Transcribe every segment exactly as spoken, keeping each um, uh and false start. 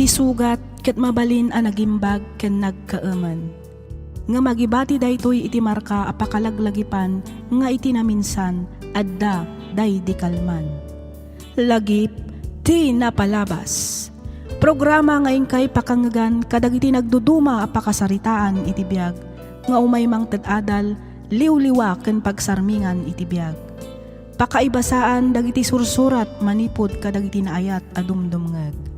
Ti sugat ket mabalin a nagimbag ken nagkaemen. Ngem agibati daytoy iti marka a pakalaglagipan nga iti naminsan, adda daydi kalman. Lagip ti napalabas. Programa nga inkay pakangngegan kadagiti nagduduma a pakasaritaan iti biag nga umay mangted adal, liwliwa ken pagsarmingan iti biag. Pakaibasaan dagiti sursurat manipud kadagiti naayat a dumdumngeg.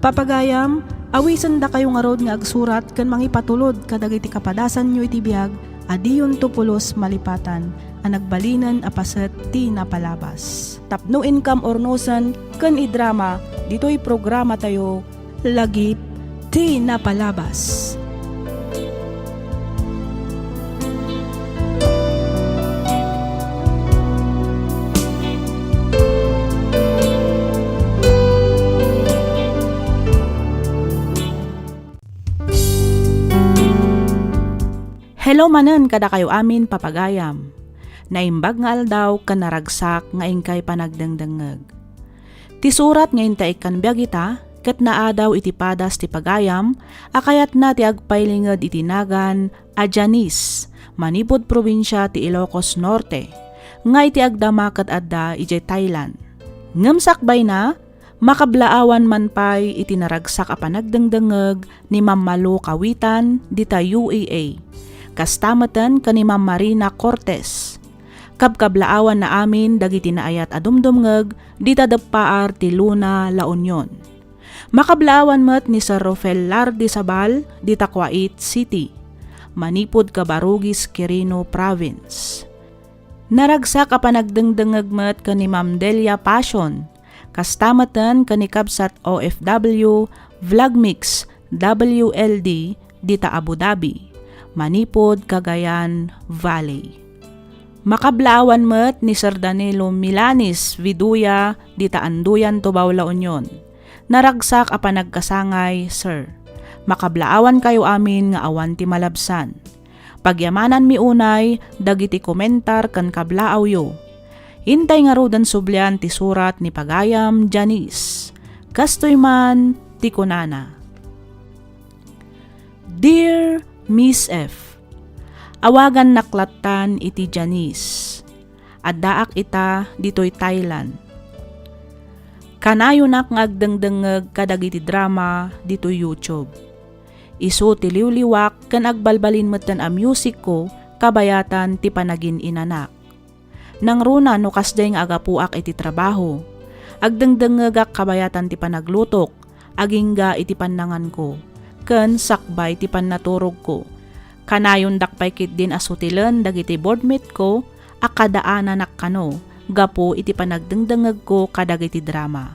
Papagayam, awisendakayo ngarud nga agsurat ken mangipatulod kadagiti kapadasanyo iti biag a diyonto pulos malipatan a nagbalinen a paset ti napalabas. Tapno inkam urnosen ken idrama ditoy programatayo, Lagip ti Napalabas. Hello manen kadakayo amin, papagayam. Naimbag nga aldaw ken naragsak nga inkay panagdengdengngeg. Ti surat nga intaikkan biag ita, ket naadaw iti padas ti pagayam a kayatna ti agpailinged iti nagan a Janice, manipud probinsia ti Ilocos Norte, nga iti agdama ket adda idiay Thailand. Ngem sakbayna, makablaawan man pay iti naragsak a panagdengdengngeg ni Ma'am Malu Kawitan dita U A E. Kasta meten ken ni Ma'am Marina Cortez. Kabkablaawanna amin dagiti naayat a dumdumngeg dita deppaar ti Luna, La Union. Makablaawan met ni Sir Rofel Lardizabal dita Kuwait City, manipud Cabarugis, Quirino Province. Naragsak a panagdengdengngeg met ken ni Ma'am Delia Passion, kasta meten ken ni kabsat O F W Vlogmix W L D dita Abu Dhabi, manipud Cagayan Valley. Makablaawan met ni Sir Danilo Milanis Viduya dita Anduyan, Tubao, La Union. Naragsak a panagkasangay, sir. Makablaawankayo amin nga awan ti malabsan. Pagyamananmi unay dagiti komentar ken kablaawyo. Intay ngaruden sublian ti surat ni pagayam Janice. Kastoy man ti kunana. Dear Miss F, awagannak lattan iti Janice. Addaak ita ditoy Thailand. Kanayonak nga agdengdengngeg kadagiti drama ditoy YouTube. Isu ti liwliwak ken agbalbalin metten a musicko kabayatan ti panagin-inanak. Nangruna no kasdiay nga agapuak iti trabaho. Agdengdengngegak kabayatan ti panaglutok, agingga iti pannanganko, ken sakbay ti pannaturogko. Kanayondak pay ketdin a sutilen dagiti boardmate ko a kadaananak kano gapu iti panagdengdengngegko kadagiti drama.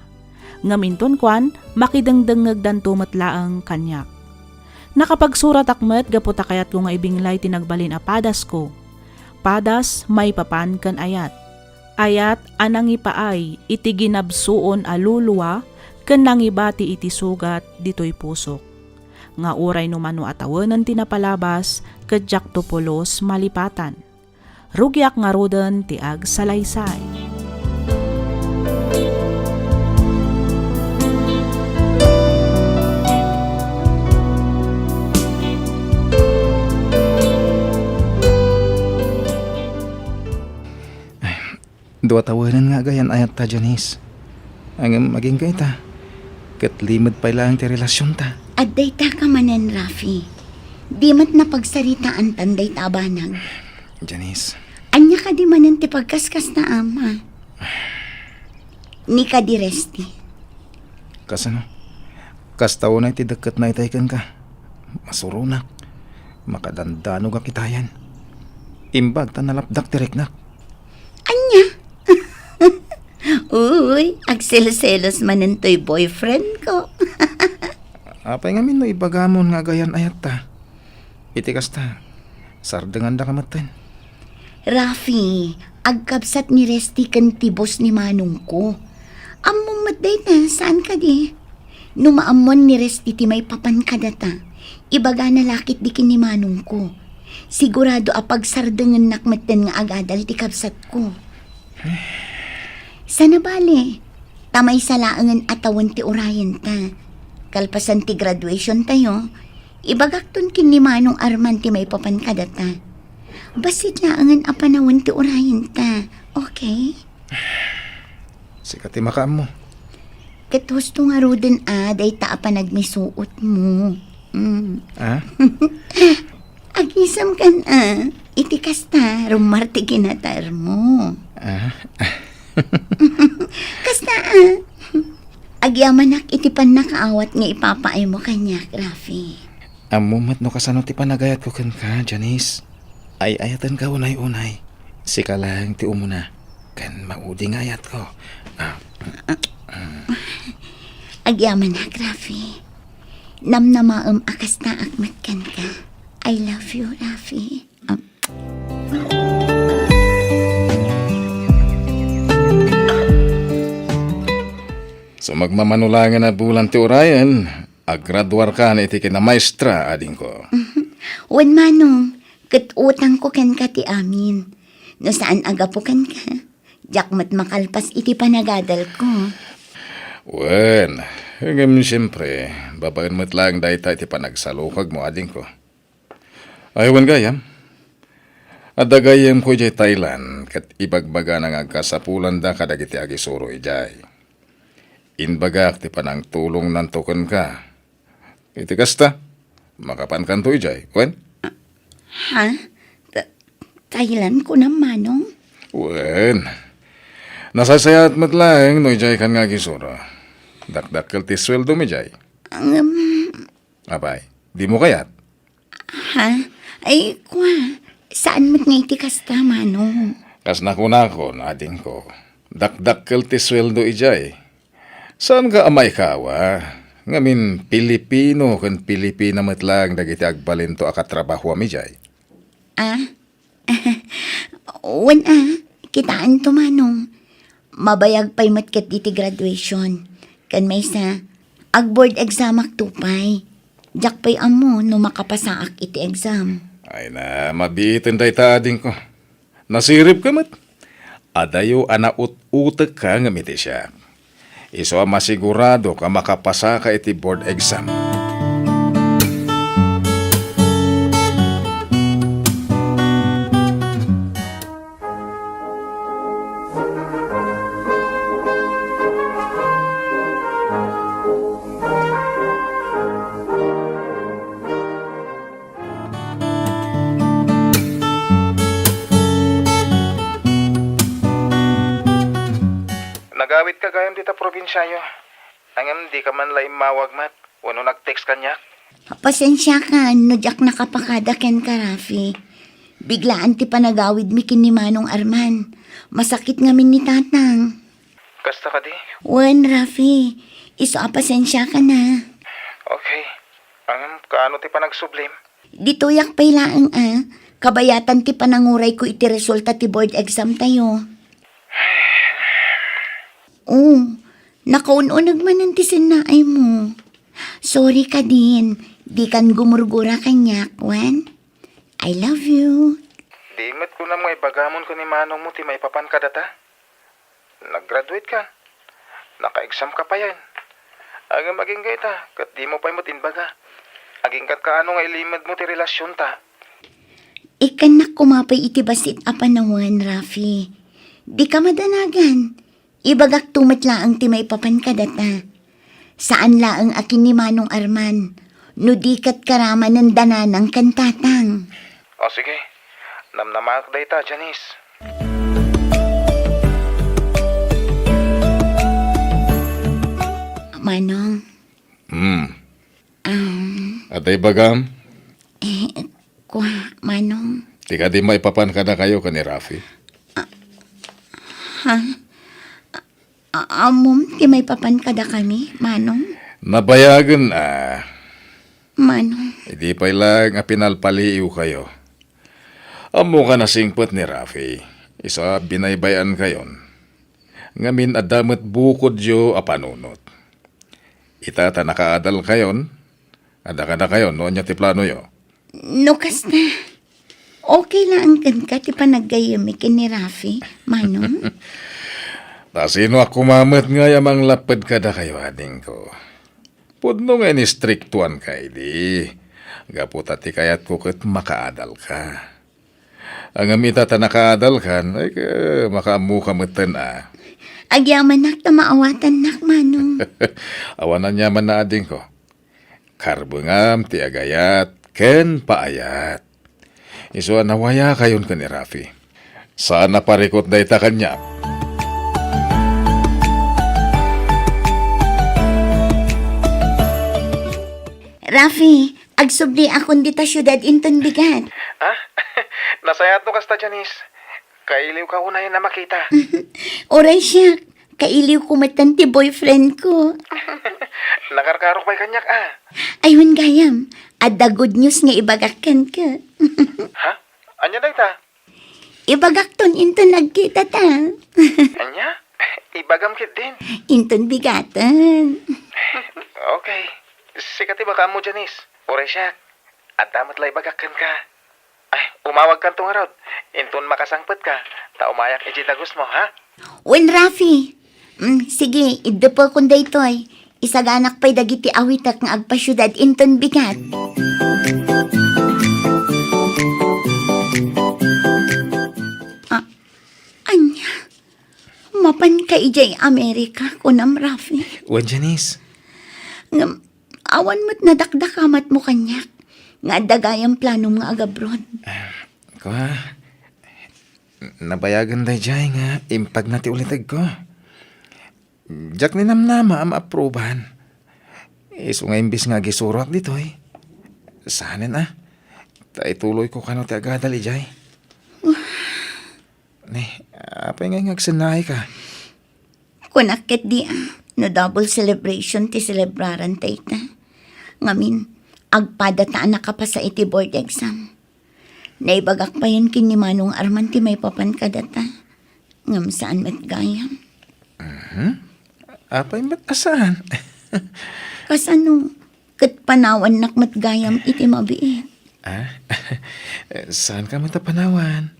Ngem inton kuan, makidengdengngegdanto met laeng kaniak. Nakapagsuratak met gapu ta kayatko nga ibinglay ti nagbalin a padasko. Padas maipapan ken ayat. Ayat a nangipaay iti ginabsuon a luluwa ken nangibati iti sugat ditoy pusok. Nga uray no mano a tawenen ti napalabas, ket diakto pulos malipatan. Rugiak ngaruden ti agsalaysay. Dua tawenen nga agayan-ayatta, Janice. Ngem agingga ita, ket limed pay laeng ti relasionta. Adda ita ka manen, Rafi. Di met napagsaritaantan dayta a banag. Janice. Ania kadi manen ti pagkaskasnaam, ha? Ni kadi Resty. Kasano? Kasta unay ti dekketna itay kenka. Masuronak. Makadandanogak itayan. Imbag ta nalapdak ti riknak. Ania? Uy, agselos-selos manen toy boyfriend ko. Apay ngamin no ibagamon nga agayan-ayatta? Iti kasta, sardengandaka metten. Rafi, agkabsat ni Resty ken ti boss ni manongko. Ammom met dayta, saan kadi? No maammuan ni Resty ti maipapan kadata, ibagana la ketdi ken ni manongko. Sigurado a pagsardengennak metten nga agadal ti kabsatko. Sana bale, ta maysa laengen a tawen ti urayenta. Kalpasan ti graduation tayo, ibagakton ken ni Manong Arman ti maipapan kadata. Bassit laengen a panawen ti urayenta, okay? Sika ti makaammo. Ket husto ngaruden a dayta a panagmisuotmo. Mm. Ah? Agisamkan a, iti kasta, rummar ti kinatarmo. Ah? Kasta a, agyamanak iti pannakaawat nga ipapaaymo kaniak, Rafi. Ammo met no kasano ti panagayatko kenka, Janice. Ay-ayatenka unay-unay. Sika laeng ti umuna, ken maudi nga ayatko. Ah. Agyamanak, Rafi. Namnamaem a kastaak met kenka. I love you, Rafi. Ah. So, magmamano laengen a bulan ti urayen, agraduarkan iti kinamaestra, adingko. Wen, Manong, ket utangko kenka ti amin. No saan a gapu kenka, diak met makalpas iti panagadalko. Wen, ngem siempre, babaen met laeng dayta iti panagsalukagmo, adingko. Ay, wen gayam. Adda gayyemko idiay Thailand, ket ibagbagana nga agkasapulanda kadagiti agisuro idiay. Inbagak ti panangtulongnanto kenka. Iti kasta, makapankanto idiay, wen? Ha? Ta-, Thailand, kunam, Manong? Wen. Nasaysayaat met laeng no idiay kan nga agisuro. Dakdakkel ti sueldom idiay. Ngem, Apay, dimo kayat? Ha? Ay, kua, saan met nga iti kasta, Manong? Kas nakunakon, adingko, dakdakkel ti sueldo idiay. Saanka a maikawa, ngamin Pilipino ken Pilipina met laeng dagiti agbalinto a katrabahoam idiay. Ah? Wen a, kitaanto, Manong. Mabayag pay met ket diti graduation. Ken maysa, ag-board examakto pay. Diak pay ammo no makapasaak iti exam. Ay na, mabiiten dayta, adingko. Nasiribka met. Adayo a naut-utekka ngem iti siak. Isu a masiguradok a makapasaka iti board exam. Nagawidka gayam dita probinsiayo, ngem dika man la immawag met wenno nag-text kaniak? Pasensiakan no diak nakapakada kenka, Rafi. Biglaan ti panagawidmi ken ni Manong Arman. Masakit ngamin ni Tatang. Kasta kadi? Wen, Rafi. Isu a pasensiakan a. Okay. Ngem, kaano ti panagsublim? Ditoyak pay laeng a, kabayatan ti panangurayko iti resulta ti board exam tayo. Oh, nakaun-uneg manen ti sennaaymo. Sorry kadin, dikan gumurgura kaniak, wen? I love you. Di met kunam nga ibagamon ken ni manongmo ti maipapan kadata? Nag-graduate ka. Naka-exam ka payen. Ngem agingga ita, ket dimo pay met imbaga. Agingga't kaano nga ilimedmo ti relasionta? Ikkannak koma pay iti bassit a panawen, Rafi. Dika madanagan. Ibagakto met laeng ti maipapan kadata. Saan laeng a ken ni Manong Arman, no di ket karamanen da nanang ken tatang. O sige, namnamaek dayta, Janice. Manong. Hmm. Um. Adda ibagam? Eh, kua, Manong. Ti kadi maipapan kadakayo ken ni Rafi? Ah, ha? A-, ammom ti maipapan kadakami, Manong? Nabayagen a. Manong. Idi pay laeng a pinalpaliiwkayo. Ammok a nasingpet ni Rafi, isu a binaybay-ankayon. Ngamin adda met bukodyo a panunot. Ita ta nakaadalkayon, adda kadakayon no ania ti planoyo. No kasta, okay laeng kenka ti panaggayyemmi ken ni Rafi, Manong? Ta sino a kumamet ngay a manglapped kadakayo, adingko? Pudno nga inistriktuanka idi, gapu ta ti kayatko ket makaadalka. Ngem ita ta nakaadalkan, ay, ka-, makaammoka metten a. Agyamanak ta maawatannak, Manong. Awan aniaman na adingko. Karbengam ti agayat ken paayat. Isu a nawayakayon ken ni Rafi. Saan a parikut dayta kaniak. Rafi, agsubliakon dita siudad inton bigat. Ah? Nasayaat no kasta, Janice. Kailiwka unayen a makita. Uray siak, kailiwko metten ti boyfriend ko. Nakarkarok pay kaniak, ah. Ay, wen gayam, adda good news nga ibagak kenka. Ha? Ania dayta? Ibagakton inton nagkitata. Ania? Ibagam ketdin? Inton bigaten. Okay. Sika ti makaammo, Janice. Uray siak, adda met la ibagak kenka. Ay, umawagkanto ngarud. Inton makasangpetka, ta umayak idiay dagusmo, ha? Wen, Rafi. Mm, sige, iddepekon daytoy. Isaganak pay dagiti awitek nga agpasiudad inton bigat. Ah, ania? Mapanka idiay Amerika, kunam, Rafi? Wen, Janice. Ngem, awan met nadakdakamatmo kaniak nga adda gayam planom nga agabroad. Ah, kua, nabayagen daydiay nga impagna ti ulitegko. Diak ninamnama a maaprubahan. Isu nga imbes nga agisuroak ditoy, saanen a, ta ituloyko kano ti agadal idiay. Ni, apay ngay nga agsennaayka? Kunak ketdi a, no double celebration ti celebraran dayta. Ngamin, agpadata a nakapasa iti board exam. Naibagak payen ken ni Manong Arman ti maipapan kadata. Ngem saan met gayam. Mhm. Apay met a saan? Kasano? Ket panawannak met gayam iti mabiit. Ah? Saanka met a panawan?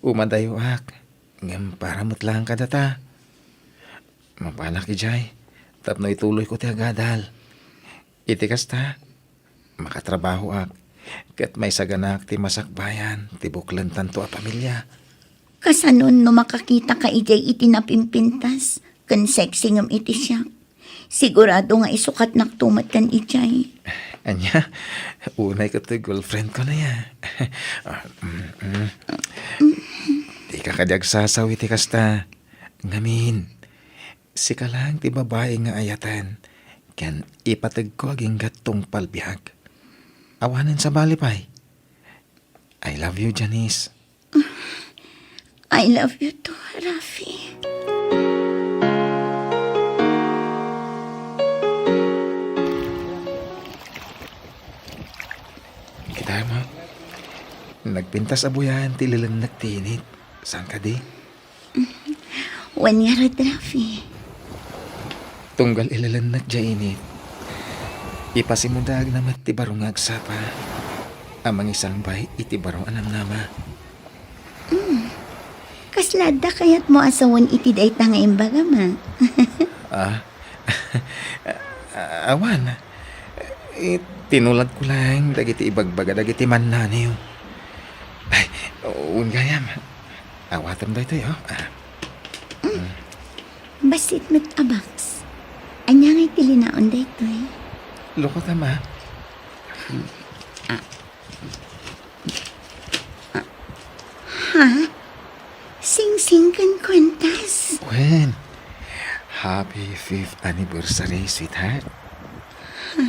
Umadayoak, ngem para met laeng kadata. Mapanak idiay, tapno ituloyko ti agadal. Iti kasta, makatrabahoak, ket maisaganaak ti masakbayan ti buklentanto a pamilia. Kasanon no makakitaka idiay iti napimpintas ken sexy ngem iti siak? Sigurado nga isukatnakto metten idiay. Ania? Unay ket toy girlfriendko na ya. Ah, mm, mm. Dika kadi agsasaw iti kasta. Ngamin, sika laeng ti babai nga ayaten ken ipategko agingga tungpal biag. Awanen sabali pay. I love you, Janice. I love you too, Rafi. Kita mo, nagpintas a buyan ti ililennek ti init. Saan kadi? Wen ngarud, Rafi. Tunggal ililennek diay init, ipasimudaagna met ti baro nga agsapa a mangisalbay iti baro a namnama. Mm. Kasla adda kayatmo a sawen iti dayta nga imbagam, a? Ah? Awan. Eh, tinuladko laeng dagiti ibagbaga dagiti mannaniw. Ay, wen gayam. Awatem daytoy, oh. Ah. Mm. Bassit met a box. Ania ngay ti linaon daytoy? Lukotam, ah. Ah. Ah. Ha? Singsing ken kuentas? Wen. Happy fifth anniversary, sweetheart. Ha?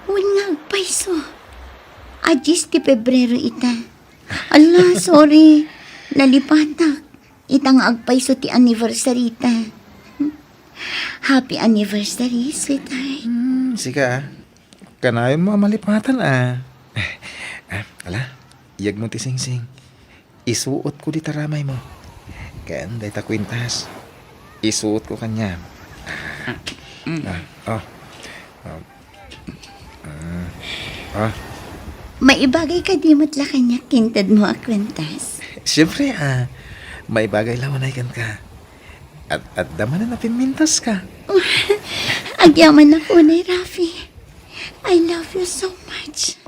Wen nga agpayso. A dies ti Pebrero ita. Ala, sorry. Nalipatak. Ita nga agpayso ti anniversary ta. Happy anniversary, sweetheart. Hmm, sika, ah. Kanayonmo a malipatan, ah. Ah, ala, iyagmo ti singsing. Isuotko dita ramaymo. Ken dayta kuentas. Isuotko kaniam. Ah, mm. Ah, oh. Ah, mm. Ah. Maibagay kadi met la kaniak ti intedmo a kuentas? Siempre, ah. Maibagay la unay kenka. At, adda manen a pimmintaska. Agyamanak unay, Rafi. I love you so much.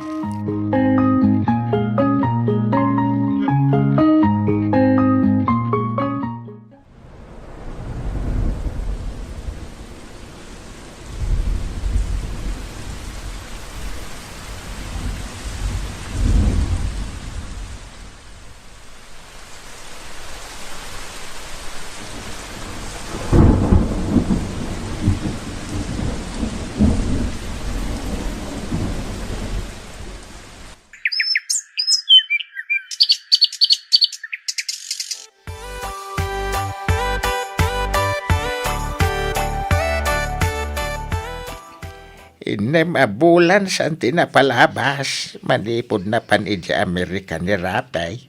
Innem a bulan saan ti napalabas manipud napan idiay Amerika ni Rafi.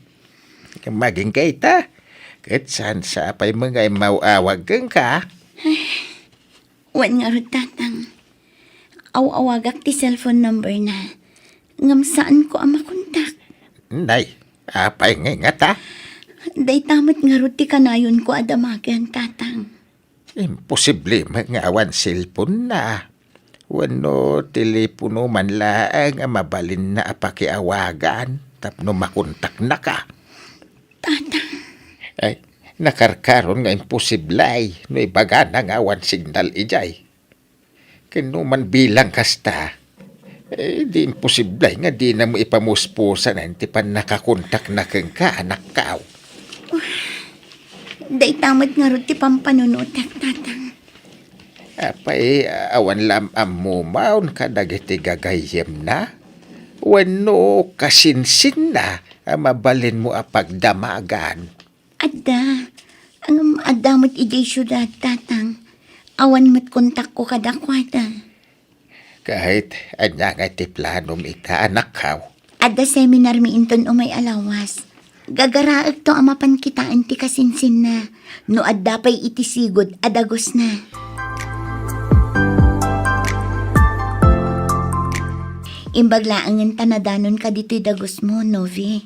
Ngem agingga ita, ket saan sa pay met nga immaw-awag kenka? Wen ngarud, Tatang. Aw-awagak ti cellphone number na. Ngem saanko a makontak. Nay, apay ngay ngata? Dayta met ngarud ti kanayonko a damagen, Tatang. Imposible met nga awan cellphone na. Wenno telepono man laeng a mabalinna a pakiawagan tapno makontaknaka. Tatang. Ay, nakarkaron nga imposible no ibagana nga awan signal idiay. Ken no man bilang kasta, eh, di imposible nga dinam ipamuspusan ti pannakakontakna kenka, anakkaw. Dayta met ngarud ti pampanunotek, Tatang. Apay, awan la am-ammom kadagiti gagayyemna? Wenno kasinsinna a mabalinmo a pagdamagan? Adda. Ngem adda met idiay siudad, Tatang. Awan met kontakko kadakuada. Ket ania ngay ti planom ita, anakkaw? Adda seminarmi inton umay a lawas. Gagaraekto a mapan kitaen ti kasinsinna no adda pay iti sigud a dagusna. Imbag laengen ta nadanonka ditoy dagusmo, Novi.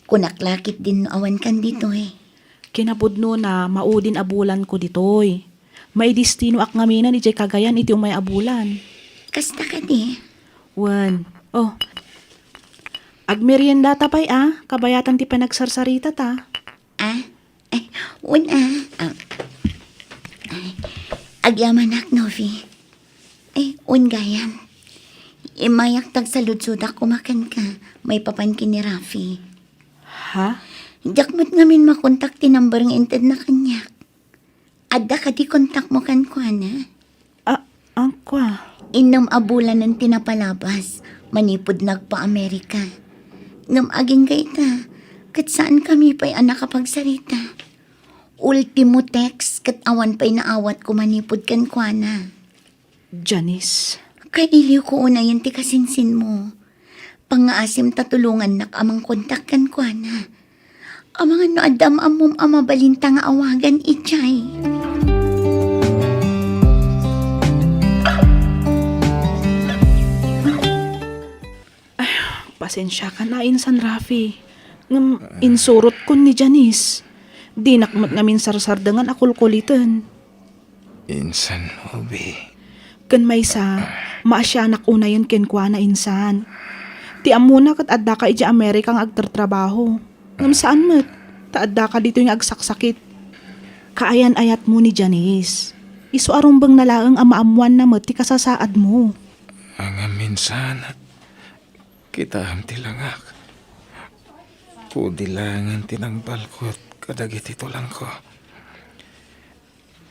Kunak la ketdin no awankan ditoy. Kinapudnona, maudin a bulanko ditoy. Maidestinoak ngaminen idiay Cagayan iti umay a bulan. Kasta kadi? Wen. Oh. Agmeriendata pay a, kabayatan ti panagsarsaritata. Ah? Ay, wen a. Ah. Ay, agyamanak, Novi. Ay, wen gayam. Immayak ta agsaludsodak koma kenka, maipapan ken ni Rafi. Ha? Diak met ngamin makontak ti number nga intedna kaniak. Adda kadi kontakmo kenkuana? A-, angkua. Innem a bulanen ti napalabas manipud nagpa-Amerika. Ngem agingga ita, ket saankami pay a nakapagsarita. Ultimo text ket awan pay naawatko manipud kenkuana. Janice. Kailiwko unayen ti kasinsinmo. Pangngaasim ta tulongannak a mangkontak kenkuana. Amangan no adda am-ammom a mabalinta nga awagan idiay. Ay, pasensiakan a insan, Rafi. Ngem insurotkon ni Janice. Dinak met ngamin sarsardengan a kulkuliten. Insan, Novi. Ken maysa, maasianak unayen kenkuana, insan. Ti ammona ket addaka idiay Amerika nga agtartrabaho. Ngem saan met, ta addaka ditoy nga agsaksakit. Kaayan-ayatmo ni Janice. Isu a rumbengna laeng a maammoanna met ti kasasaadmo. Ngem insan, kitaem ti langak. Pudi laengen ti nangbalkot kadagiti tulangko.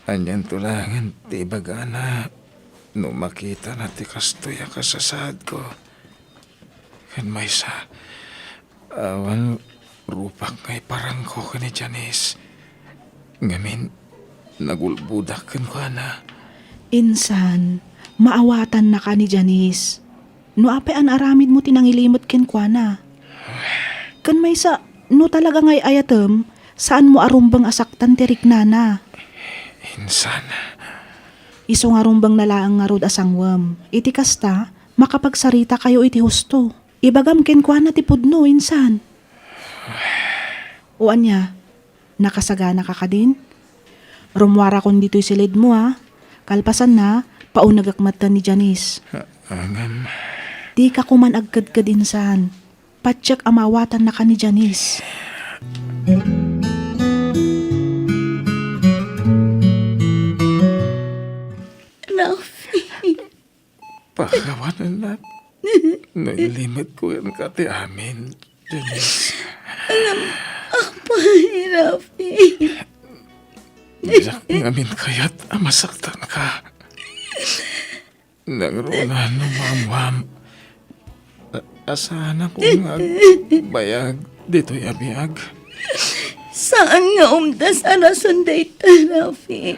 Anianto laengen ti ibagana no makitana ti kastoy a kasasaadko? Ken maysa, awan rupak nga iparangko ken ni Janice. Ngamin, nagulbodak kenkuana. Insan, maawatannaka ni Janice. No apay a naaramidmo ti nangilimed kenkuana. Ken maysa, no talaga nga ay-ayatem, saanmo a rumbeng a saktan ti riknana. Insan. Isu nga rumbengna laeng ngarud a sangwem. Iti kasta, makapagsaritakayo iti husto. Ibagam kenkuana ti pudno, insan. O ania, nakasaganaka kadin? Rummuarakon ditoy silidmo, a. Kalpasanna, Paunegek metten ni Janice. Ngem, dika koman agkedked insan. Patiek a maawatannaka ni Janice. Rafi. Pakawanennak no inlimedko kenka ti amin, Janice. Apay, Rafi. Diak ngamin kayat a masaktanka. Nangruna no maammoam a, a saanakon nga agbayag ditoy a biag. Saan nga umdas a rason dayta, Rafi?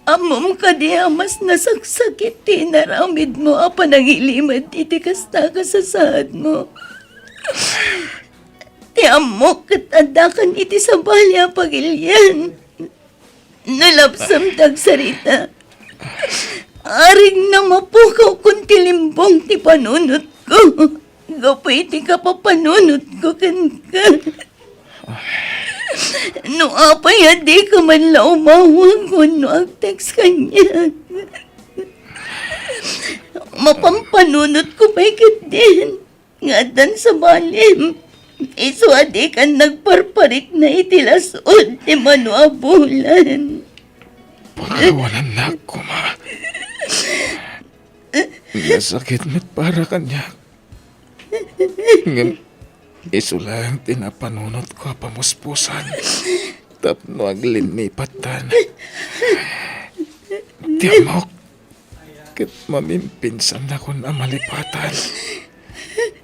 Ammom kadi a mas nasaksakit ti inaramidmo a panangilimed iti kasta a kasasaadmo? Ti ammok ket addakan iti sabali a pagilian. No lapsam ti agsarita, arig na mapukawkon ti limbong ti panunotko gapu iti kapapanunotko kenka. No apay a dika man la umawag wenno agtext kaniak, mapampanunotko pay ketdin nga addan sabalim, isu a dikan nagparparikna iti las-ud ti mano a bulan. Pakawanennak koma. Nasakit met para kaniak. Ngem isu laeng ti napanunotko a pamuspusan tapno aglinnipattan. Ti ammok, ket mamimpinsannakon a malipatan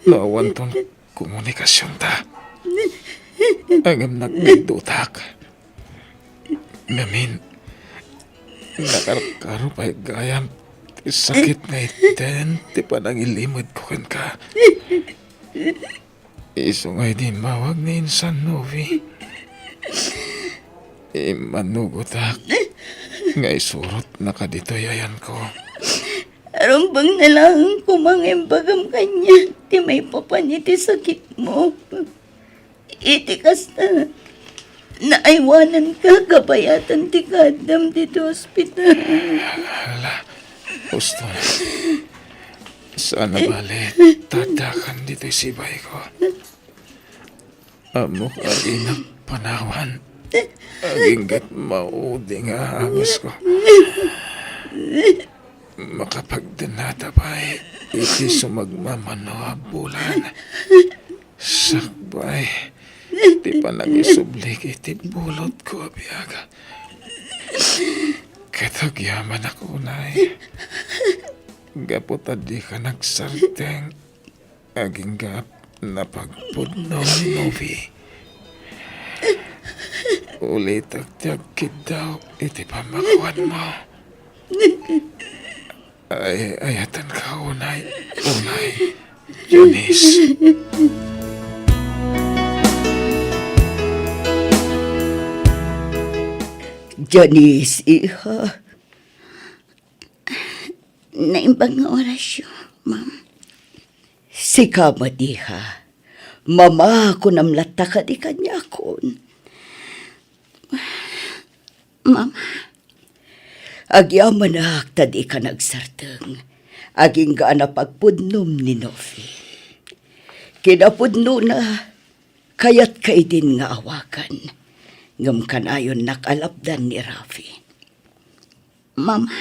no awanton komunikasionta. Ngem nagbidutak. Ngamin, nakarkaro pay gayam ti sakit nga iten ti panangilimedko kenka. Isu nga idi immawag ni Insan Novi, immanugotak nga isurotnaka ditoy ayanko. Rumbeng na laeng koma nga imbagam kaniak ti maipapan iti sakitmo. Iti kasta, naaywananka kabayatan ti kaaddam ditoy ospital. Ala, husto. Saan a bale, tadakan ditoy sibayko. Ammok a dinak panawan. Agingga ti maudi nga angesko. Makapagdennata pay iti sumagmamano a bulan. Sakbay ti panangisublik iti bulotko a biag. Ket agyamanak unay, gapu ta dika nagsardeng. Agingga ti napagpudno ni Novi. Ulitek ti agkiddaw iti pammakuanmo. Ay, ayatenka unay, unay, Janice. Janice, iha. Naimbag nga orasyo, Ma'am. Sika met, iha. Mama, kunam latta kadi kaniakon. Mama, agyamanak ta dika nagsardeng. Agingga a napagpudnom ni Novi. Kinapudnona, kayatka idin nga awagan. Ngem kanayonnak a lapdan ni Rafi. Mama,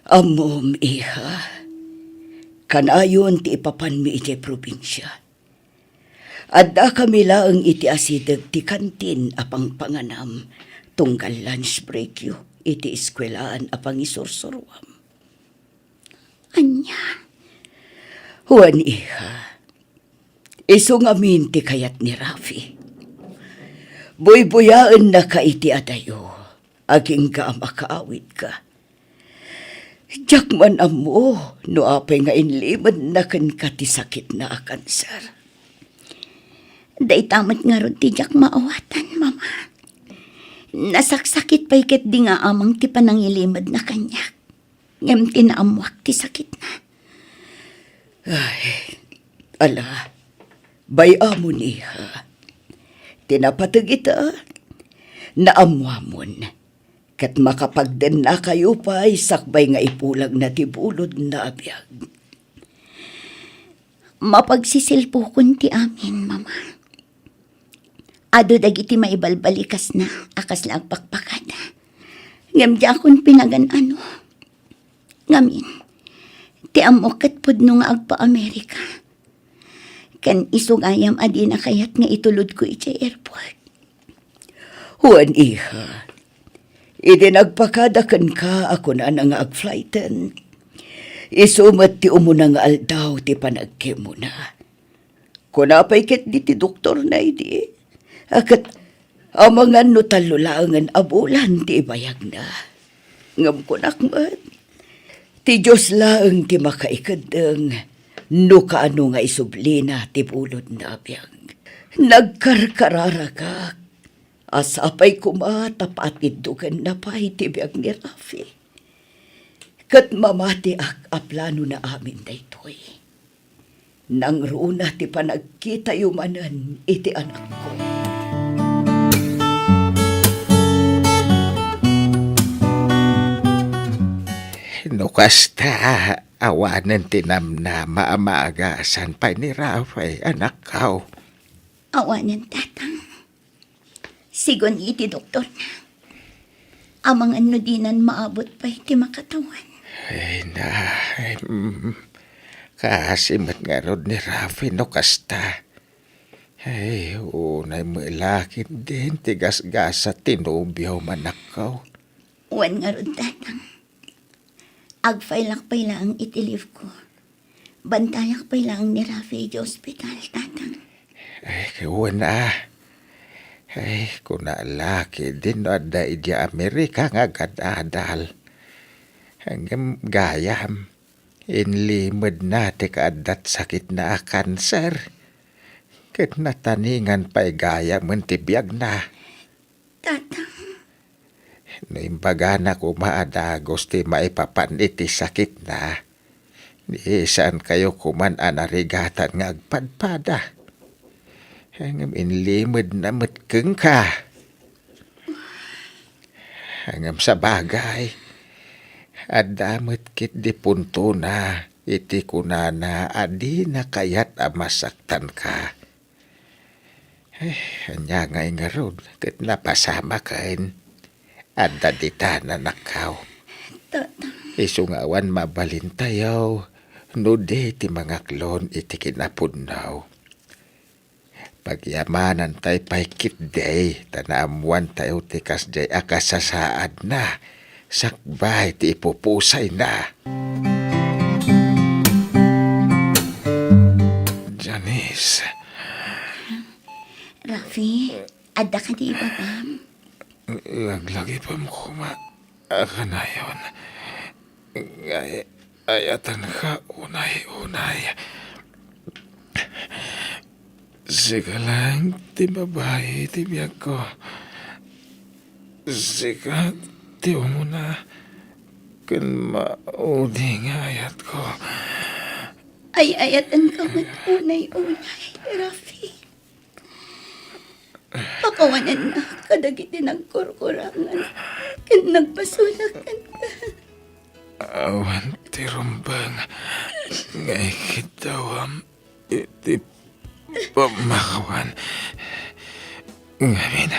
ammom, iha, kanayon ti ipapanmi idiay probinsia. Addakami laeng iti asideg ti kantin a pangpanganam tunggal lunch breakyo iti eskuelaan a pangisursuroam. Ania? Wen, iha. Isu ngamin ti kayat ni Rafi. Buybuyaennaka iti adayo, agingga a makaawidka. Diak man ammo no apay nga inlimedna kenka ti sakitna a kanser. Dayta met ngarud ti diak maawatan, Mama. Nasaksakit pay ketdi nga amang ti panangilimedna kaniak. Ngem ti naammoak ti sakitna. Ay, ala, bay-amon, iha. Ti napateg ita, naammoamon. ket makapagdennakayo pay sakbay nga ipulagna ti bulodna a biag. Mapagsisilpukon ti amin, Mama. Adu dagiti maibalbalikasna a kasla agpakpakada. Ngem diakon pinagan-ano. Ngamin, ti ammok ket pudno nga agpa-Amerika. Ken isu gayam a dina kayat nga itulodko idiay airport. Wen, iha, idi nagpakada kenka a kunana nga agflighten, isu met ti umuna nga aldaw ti panagkemona. Kuna pay ketdi ti doktorna idi, a ket amangan no tallo laengen a bulan ti ibayagna. Ngem kunak met, ti Dios laeng ti makaikeddeng no kaano nga isublina ti bulodna a biag. Nagkarkararagak a sapay koma ta patiddokenna pay ti biag ni Rafi. Ket mamatiak a planona amin daytoy. Nangruna ti panagkitayo manen iti anakko. No kasta, awanen ti namnama a maagasan pay ni Rafi, anakko. Awanen, Tatang. Sigun iti doktorna, amangan no dinan maabut pay ti makatawan. Ay na, ay, mm, kaasi met ngarud ni Rafi no kasta. Ay, unay met la ketdin ti gasgasat ti nobiom, anakko. Wen ngarud, Tatang. Agfailak pay laeng iti leave ko. Bantayak pay laeng ni Rafi iti ospital, Tatang. Ay, wen a. Ay, kuna la ketdin no adda idiay Amerika nga agad-adal. Ngem gayam, inlimedna ti kaaddat sakitna a kanser. Ket nataningan pay gayamen ti biagna. Tatang. No imbagana koma a dagus ti maipapan iti sakitna, ni saankayo koman a narigatan nga agpadpada. Ngem inlimedna met kenka. Ngem sabagay, adda met ketdi puntona iti kunana a dina kayat a masaktanka. Eh, ania ngay ngarud ket napasamaken? Adda ditan, anakko. Tatang. Isu nga awan mabalintayo no di ti mangaklon iti kinapudno. Pagyamanantay pay ketdi ta naammoantayo ti kasdiay a kasasaadna sakbay ti ipupusayna. Janice. Rafi, adda kadi ibagam? Laglagipem koma a kanayon. Ay, ayatenka unay-unay. Sika laeng ti babai ti biagko. Sika ti umuna ken maudi nga ayatko. Ay-ayatenka met unay-unay, Rafi. Pakawanennak kadagiti nagkurkurangan ken nagpasulak kenka. Awan ti rumbeng nga ikiddawam iti pammakawan. Ngamin,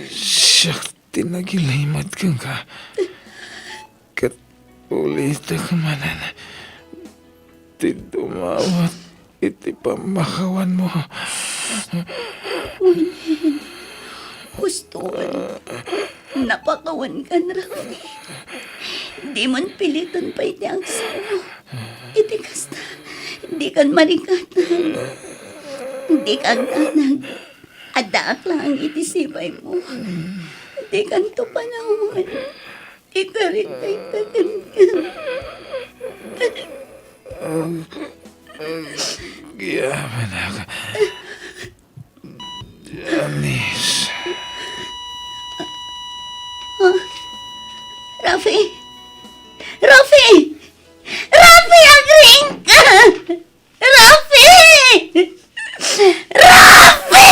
siak ti nagilimed kenka. Ket ulitek manen ti dumawat iti pammakawanmo. Wen, huston, napakawankan, Rafi. Dimon piliton pay ti agsao. Iti kasta, dikan marigatan. Dika agdanag. Addaak laeng iti sibaymo. Dikanto panawan. Ikarit dayta kenka. Agyamanak, Janice. Ah, Rafi! Rafi! Rafi, agriingka! Rafi! Rafi!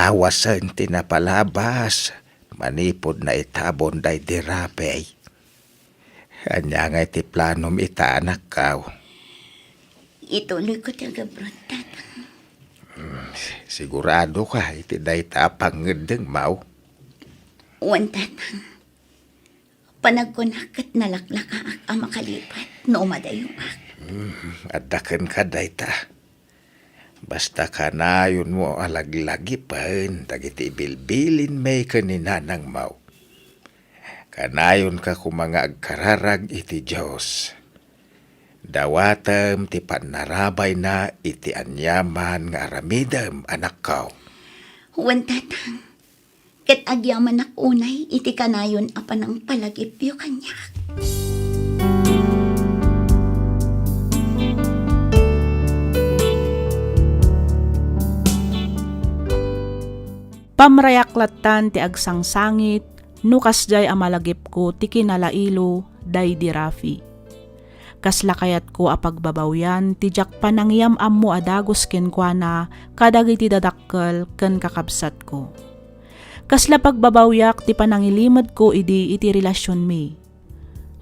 awasen ti napalabas manipud naitabon daydi Rafi. Ania ngay ti planom ita, anakko? Ituloyko ti agabroad, Tatang. Hmm, siguradoka iti dayta a pangngeddengmo? Wen, Tatang. Panagkunak ket nalaklakaak a makalipat no umadayoak. Hmm, adda kenka dayta. Basta kanayonmo a laglagipen dagiti ibilbilinmi ken ni nanangmo. Kanayonka koma nga agkararag iti Dios. Dawatem ti pannarabayna iti aniaman nga aramidem, anakko. Wen, Tatang. Ket agyamanak unay iti kanayon a panangpalagipyo kaniak. Pamrayak lattan ti agsangsangit no kasdiay a malagipko ti kinalailo daydi Rafi. Kasla kayatko a pagbabawian ti diak panangiyam-ammo a dagus kenkuana kadagiti dadakkel ken kakabsatko. Kasla pagbabawiak ti panangilimedko idi iti relasionmi.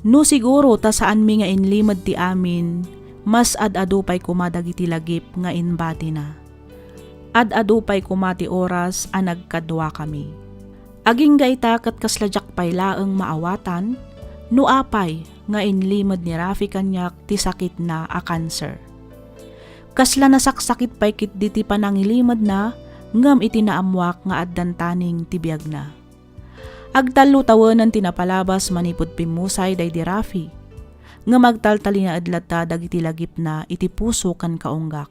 No siguro ta saanmi nga inlimed ti amin, mas ad-adu pay koma dagiti lagip nga imbatina. Ad-adu pay koma ti oras a nagkaduakami. Agingga ita ket kasla diak pay laeng maawatan no apay nga inlimed ni Rafi kaniak ti sakitna a kanser. Kasla nasaksakit pay ketdi ti panangilimedna ngem iti naammoak nga addan taning ti biagna. Agtallo tawenen ti napalabas manipud pimmusay daydi Rafi. Ngem agtaltalinaed latta dagiti lagipna iti puso ken kaunggak.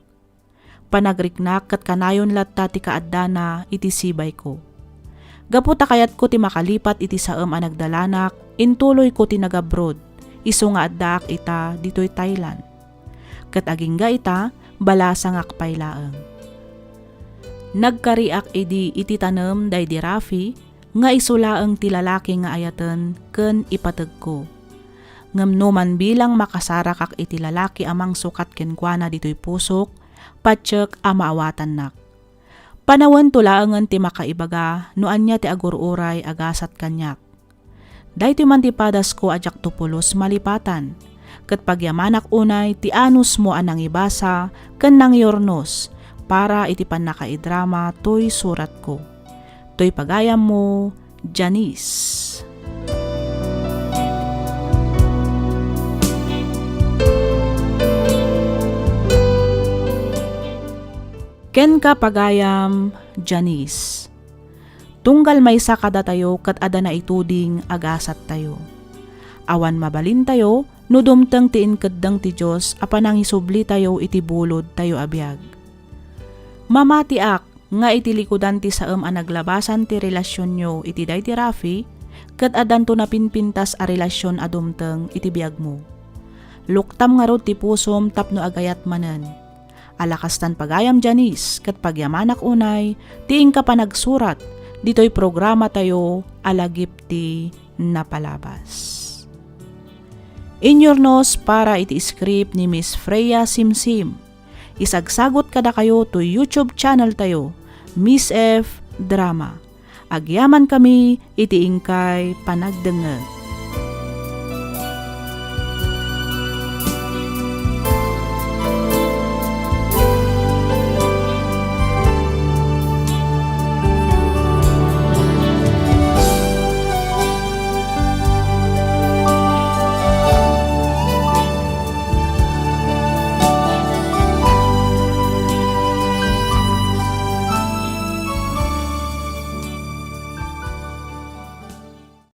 Panagriknak ket kanayon latta ti kaaddana iti sibayko. Gapu ta kayatko ti makalipat iti saem a nagdalanak, intuloyko ti nagabroad, isu nga addaak ita ditoy Thailand. Ket agingga ita, balasangak pay laeng. Nagkariak idi iti tanem daydi Rafi nga isu laeng ti lalaki nga ayaten ken ipategko. Ngem no man bilang makasarakak iti lalaki a mangsukat kenkuana ditoy pusok, patiek a maawatannak. Panawento laengen ti makaibaga no ania ti agur-uray a gasat kaniak. Daytoy man ti padasko a diakto pulos malipatan, ket pagyamanak unay ti anusmo a nangibasa ken nangiurnos para iti pannakaidrama toy suratko. Toy pagayammo, Janice. Kenka pagayam, Janice. Tunggal maysa kadatayo ket adda naituding a gasattayo. Awan mabalintayo no dumteng ti inkeddeng ti Dios a panangisublitayo iti bulodtayo a biag. Mamatiak nga iti likudan ti saem a naglabasan ti relasionyo iti daydi Rafi, ket addanto napinpintas a relasion a dumteng iti biagmo. Luktam ngarud ti pusom tapno agayat manen. Ala kastan pagayam Janice, ket pagyamanak unay ti inka panagsurat ditoy programatayo a Lagip ti Napalabas. Inyurnos para iti script ni Miss Freya Simsim. Isagsagot kadakayo to YouTube channel tayo, Miss F Drama. Agyamankami iti inkay panagdengngeg.